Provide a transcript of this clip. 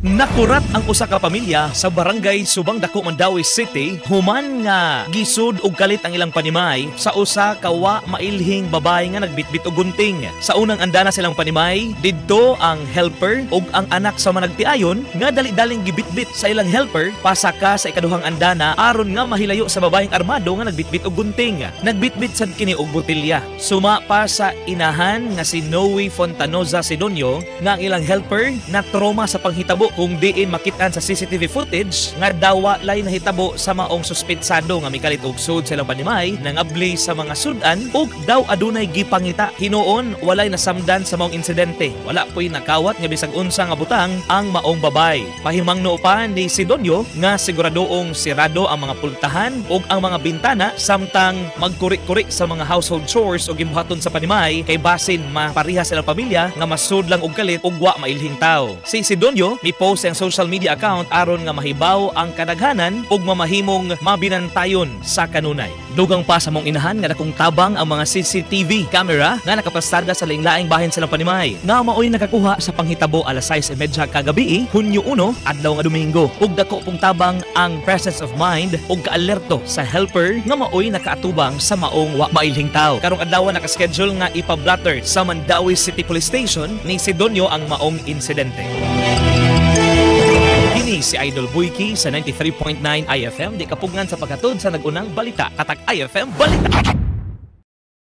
Nakurat ang usa ka pamilya sa Barangay Subang Dako, Mandaue City human nga gisud og kalit ang ilang panimay sa usa ka wa mailhing babae nga nagbitbit og gunting. Sa unang andana silang panimay, didto ang helper ug ang anak sa managtiayon nga dali-daling gibitbit sa ilang helper pasaka sa ikaduhang andana aron nga mahilayo sa babaeng armado nga nagbitbit og gunting. Nagbitbit sad kini og botelya. Suma pa sa inahan nga si Noe Fontanoza Sidonio nga ang ilang helper na trauma sa panghitabo kung diin makitaan sa CCTV footage nga daw walay nahitabo sa maong suspetsado nga mikalit og sud sa ilang panimay, nangabli sa mga sudan ug daw adunay gipangita. Hinuon walay nasamdan sa maong insidente. Wala po'y nakawat nga bisag unsa nga butang ang maong babay. Pahimangno pa ni Sidonio nga siguradoong sirado ang mga pultahan ug ang mga bintana samtang magkuri-kuri sa mga household chores o gimbuhaton sa panimay kay basin mapariha silang pamilya nga masud lang og kalit ug wa mailhing tawo. Si Sidonio mi-post ang social media account aron nga mahibaw ang kadaghanan ug mamahimong mabinantayon sa kanunay. Dugang pa sa maong inahan nga dakong tabang ang mga CCTV camera nga nakapastada sa laing-laing bahin silang panimay nga maoy nakakuha sa panghitabo alas 6:30 kagabi, Hunyo 1, adlaw nga Domingo. Ug dako pong tabang ang presence of mind ug kaalerto sa helper nga maoy nakaatubang sa maong wa mailhing tawo. Karong adlaw, nakaschedule nga ipablatter sa Mandaue City Police Station ni Sidonio ang maong insidente. Kini si Idol Buyki sa 93.9 IFM, di kapugnan sa paghatod sa nag-unang balita. Tatak IFM Balita.